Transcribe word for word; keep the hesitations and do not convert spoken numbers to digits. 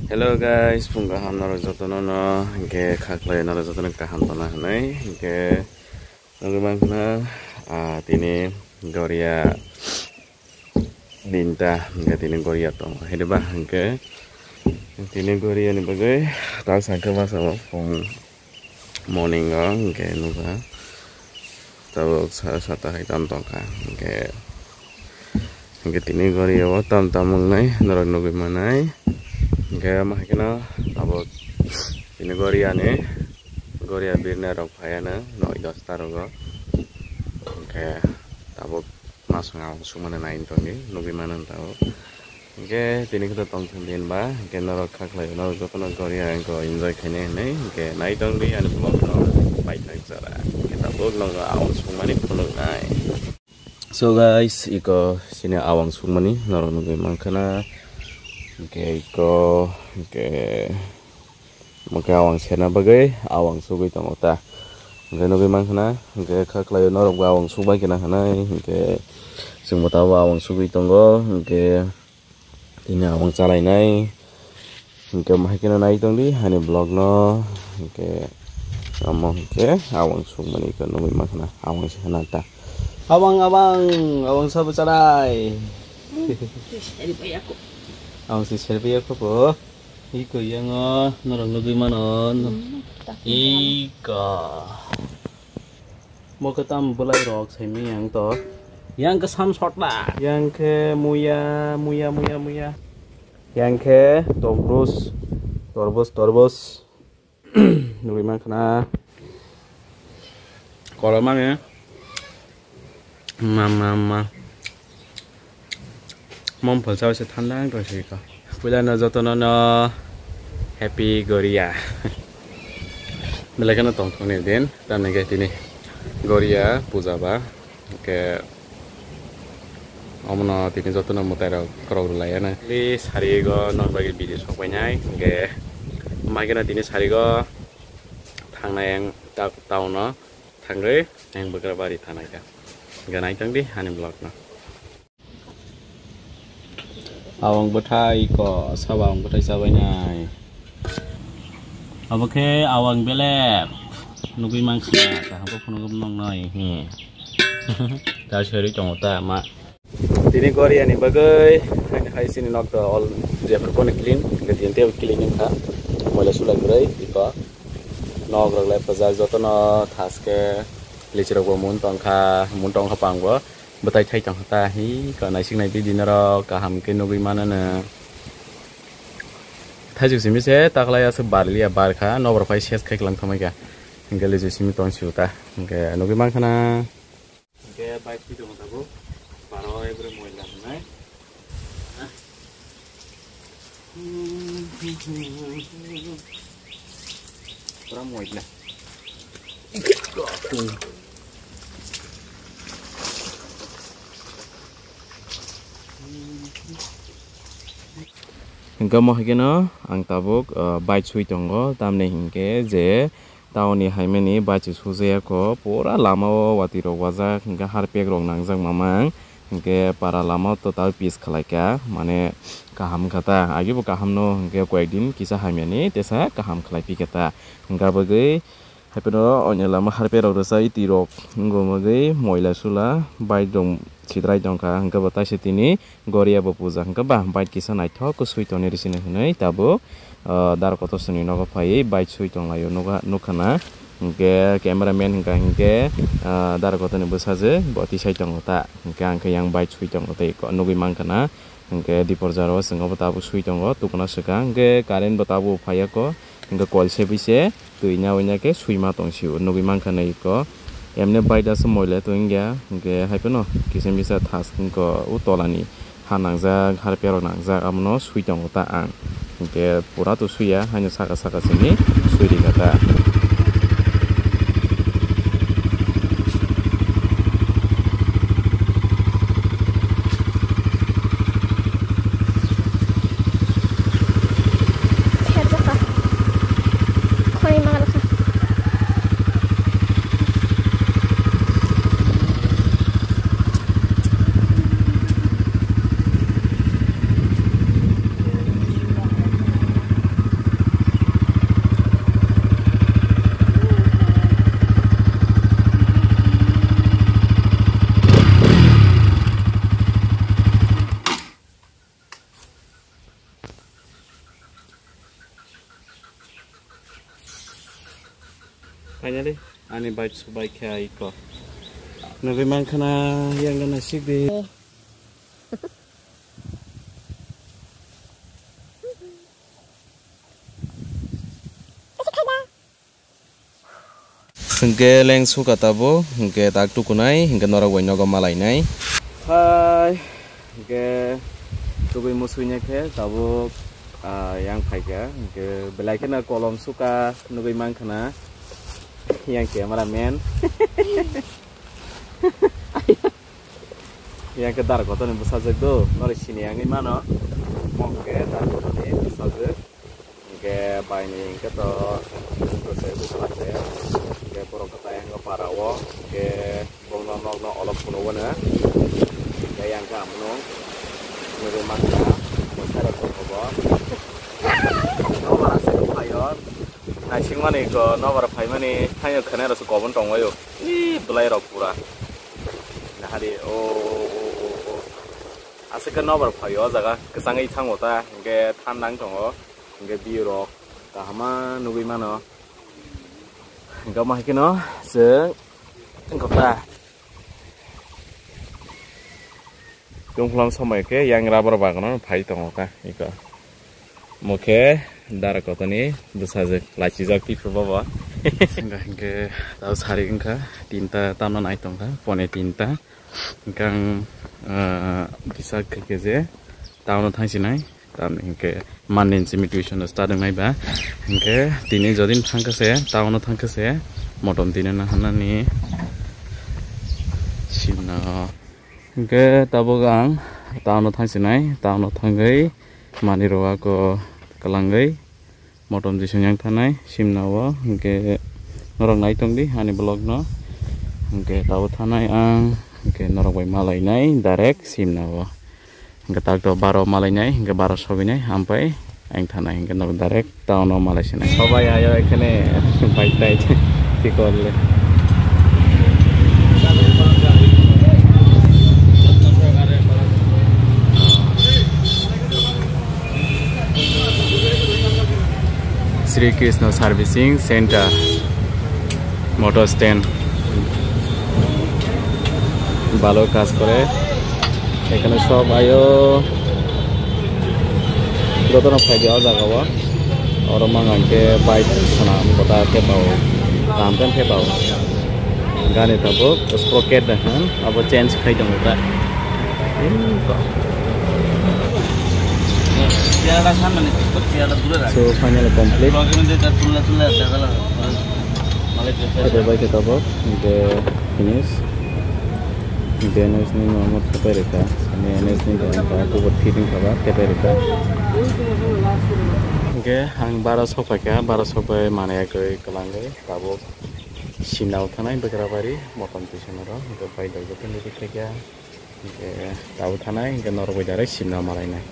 Hello guys, phung kaham norok jotono no, hingke khaklai norok jotono kaham tongna hinui, hingke nogwi mankha na, ah, tini Goria ninta, hingke tini Goria tongo, hede ba hingke tini Goria ni bagwi tal sangkhe masa bo phung morning o hingke nukha. Tabuk sara sata hai tam tongkha. Hingke, hingke tini Goria o tam tam wngnai, norok nugwi manai. Hingke ma hai kheno tabuk tini Goria ni, Goria birna rok phaiya no noi dos ta rogo. Hingke tabuk masung awang sukmani nai tongdi, nugwi mano tabuk. Hingke tini khe tongthok din ba, hingke norok khaklai norok jotono Goria wngkha enjoy khainai hinui, hingke nai tongdi ani vlog no paithak jora. Hingke tabuk nogo awang sukmani phunuknai. So guys, iko chini awang sukmani norok nugwi mankha na, hingke iko hingke Omo khe awang serna bagwi awang sugwi tongo ta. Hingke nugwi mankha na, hingke khaklai norok bo awang sugbai khe nangkha nai, hingke chwngbo tabuk awang sugwi tongo, hingke tini awang chalainai, hingke mahaikhe no nai tongdi hani vlog no, hingke omo hingke awang sugmani khe nugwi mankha na, awang se khna ta. Awang, awang, awang sabo chalai. Awang se serbai ya kho bo. Iko yango norok nugwi mano. Hmm, tak Iko. Mo khe tam bwlai rok saimani yang to. Yang khe sam sotla. Yang khe muya, muya, muya, muya. Yang khe torbus, torbus, torbus. Nugwi mankha na. Kolom ani. Ma, ma, ma. Mom phalsa se thanda wng tong siko. Puila no jotono no happy Goria. Belai kheno tongthokni din, tamni khe tini Goria puja ba. Hingke omono tini jotono mwtai rok khorok rwlai anw. Li sarigo nok bagwi bidi sok painai, hingke maikeno tini sarigo thangnai ang ta-, town o thangwi ang bwkrabari thanai kha. Hingke naitongdi ani vlog no. Awang bwthai ko, sabo awang bwthai chabainai. Abo khe awang belep. Nugwi mankha, kaham khe phunukgwi noknai, he. Ta serwi tongo ta ma. Tini Goria ni bagwi, hai, hai chini nok to all jephru kono clean, hingke tini tei clean wngkha. Moila sulai kwrwi, iko. Nok rok le pajak, jotono thaske, lichi rok bo mun tongkha, mun tongkha pang bo. Bwtai thai tongkha ta hi, ko naisik nai di norok kaham khe nugwi mano no. Thaisuk simi se taklai aswk bar liya bar kha, nokbar phai ses khai kwlang thangbai kha. Hingke lichi simi tong sio ta. Hingke nugwi mankha na. Hingke bike twi tongo tabuk. Baro ekre moila hwnai. Pura moila. Hingke omo hai kheno ang tabuk, ah, bike sui tongo, tamni hingke je town ni hai mani bike se sujaya kho, pura lama o watui rok wajak, hingke harpek rok nangjak mamang. Hingke para lama o total pis khlai kha, mane kaham kha ta, agi bo kaham no hingke koyek din kisa hamya ni tesa kaham khlai phi kha ta. Hingke abo bagwi hai phano onya lama harpek rok rwchai twi rok wngwi moila sula bike rok sitrai tong kha, hingke bo taisa tini Goria bo puja hingke ba bike kisa naithok khe sui toni rw sini hinui tabuk. Ah, Dara Kotor songni nogo phaiwi bike sui tonglaio nukha, nukha na. Hingke camera man hingka hingke, ah, Dara Kotor ni bwsajwk bo tisai tongo ta. Hingke ang khe yang bike sui tongo tei ko nugwi mankha na. Hingke dipor jora o chwng obo tabuk sui tongo, tukuna swkang. Hingke current bo tabuk phaiya ko. Hingke koil se bise twi nawi na khe sui ma tong sio. Nugwi mankha na iko. Emne bike da se moila tong ya. Hingke hai phano kisa misa thas ko u tola ni ha nangjak, harpya rok nangjak, abono sui tongo ta ang. Hingke pura to suiya, haino saka saka simi sui rikha ta. Finally, ani bike subai khe ai ko. Nugui mankha na yang gana sikdi. Hwnkhe leng suka tabuk, hwnkhe tak tukunai, hwnkhe norok bai nogo malainai. Hai, hwnkhe tubui musui nya khe tabuk, ah, yang phaikha, hwnkhe belai kheno kolom suka nugui mankha na, yang camera man. Yang khe dar kotor ni bwsajwk do, norok sini yang mano, mong khe dar kotor ni bwsajwk. Hingke baini hingke to bwswk se bwswk se hingke borok khe tayang o para o hingke bongno nokno olok phunuk o no hingke yang khe amono nugui mankha mwsai rok tongo bo. Nobar aswk phaio naisingmani ko nobar phaimani thaino khwnai rok se kobon tongbaio. Ih, bwlai rok pura nahari o o o o o aswk khe nobar phaio o jaga kwchangwi thango ta hingke thanda wng tongo. Hingke view rok kahama nugui mano. Hingke omo hai kheno chwng wngkha ta. Tungphlam somoi khe yang rubber bagan phai tongo ta iko. Omo khe dara kotoni bwsajwk lachijak twi phuru bobo. Hingke tao sari wngkha tinta tamo nai tongkha pone tinta. Hingke ang, ah, kisa khe je town o thangsinai. Tamni hingke Monday ni simi tuition o start wngnai ba. Hingke tini jodin thangkha se, town o thangkha se, motom tini na hanani sino. Hingke tabuk ang town o thangsinai, town o thangwi manwi rok ako kwlangwi. Motom jisung yang thanai simna o hingke norok nai tongdi ani vlog no hingke tabuk thanai ang hingke norok bai malainai direct simna o hingke tak to baro malainai hingke baro soginai ampai ang thanai hingke norok direct town o malai sinai sobai ayo ekhane bike tai tikolni. Sri Krishna Servicing Center, motor stand, ভালো কাজ করে। এখানে সব আয়ো যত না ফাইদে ও জায়গা ও। Oro mang ang khe bike sana kota khe pao, kam kan khe pao. Gani tabuk sprocket da han abo change khai tongo ta. Tiada sana ni, tiada dulu dah. So finally complete. Kalau kena dia tak pula pula, tak kalah. Malah dia Khe bai khe tabuk hingke finish. Hingke N S ni normal khe bai rwkha. Sani N S ni jora kha kubur fitting kha ba khe bai rwkha. Hingke ang bara sok pai kha, bara sok bai manwi agwi kwlangwi tabuk Simna o thanai Bwkrabari motom twi songwi rw hingke bai dai joto ni bwkha khe hingke tabuk thanai hingke norok bai direct Simna malai nai.